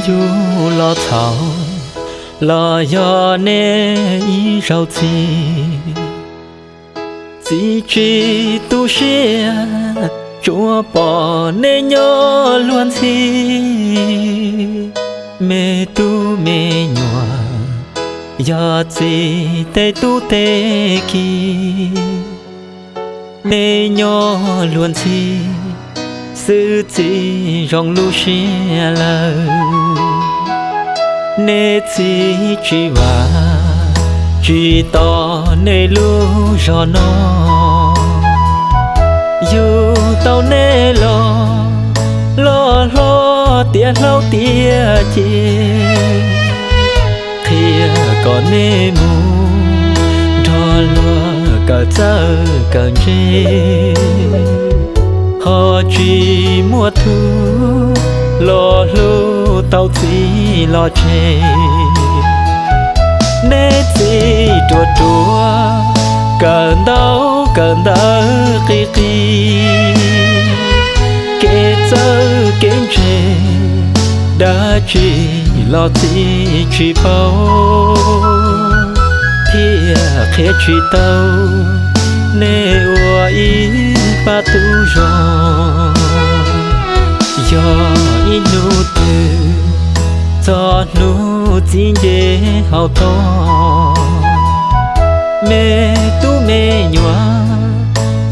Yug los txhaum los yog nej ib zaug txiv, txiv tsis tu siab, tsuas pom nej nyob luag ntxhi. Me tub me nyuam, yog txiv tej tub tej ki, nej nyob luag ntxhi, xwb txiv zoo lub siab lawm. Nej txiv tsis vam, tsis tos nej lub zog no, yug tau nej los, loj hlob tiav hlob tiav ci, qhia kom nej mus nrog luag kawm txawj kawm ntse, ho tsis muaj tug los hlub tau txiv los tseg. Nej txiv ruam ruam, kawm ntaub kawm ntawv qis qis, kev txawj kev ntse, dab tsi los txiv tsis paub, thiaj qhia tsis tau nej ua ib pab tub zog. Yog ib hnub twg txog hnub txiv nce hauv toj, me tub me nyuam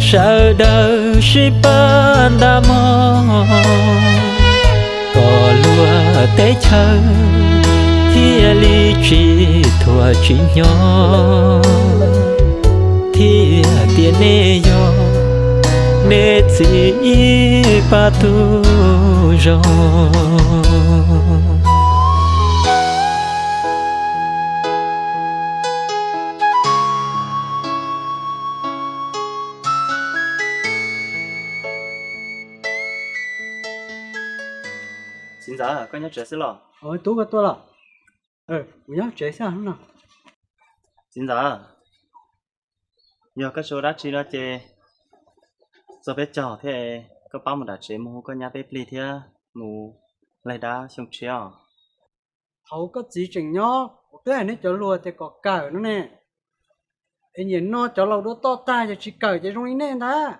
sawv daws sib pab nta mog, kom luag teb chaws thiaj li tsis thuam tsis hnyo. Thiaj tias nej yog nej txiv ib pab tub zog. Txiv ntxawm, koj nyob tsev xwb los? Tub, koj tuaj los? Kuv nyob tsev xwb no. Txiv ntxawm, yog koj tsis ua dab tsi no ces txog peb caug thiab, koj pab mus nram tsev mus hu koj nyab peb plig thiab mus laig dab xyoo tshiab os. Thaum koj txiv tseem nyob, kuv twb hais nej cov luag tias kom kawm no ne. Es nim no cov laus dua toj tag, yog tsis kawm ces zoo li nej ntag.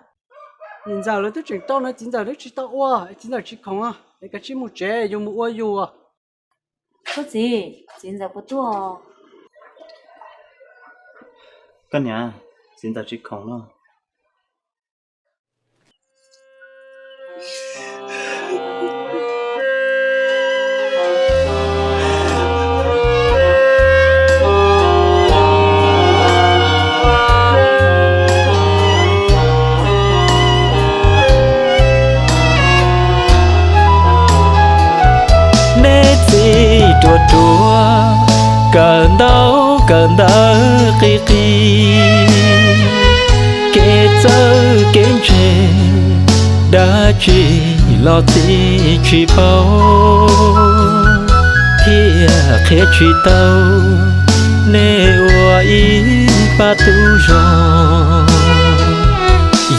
Niam ntxawm lawv twb tseem tau no, txiv ntxawm twb tsis tau ua, txiv ntxawm tsis khoom, es kav tsij mus tsev, yus mus ua yus. Koj txiv, txiv ntxawm puas tuaj? Koj niam, txiv ntxawm tsis khoom no. Nej txiv ruam ruam, kawm ntaub kawm ntawv qis qis, kev txawj kev ntse, dab tsi los txiv tsis paub, thiaj qhia tsis tau nej ua ib pab tub zog.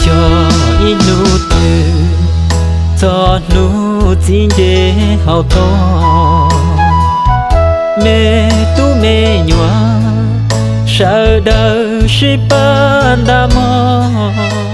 Yog ib hnub twg txog hnub txiv nce hauv toj, me tub me nyuam sawv daws sib pab nta mog.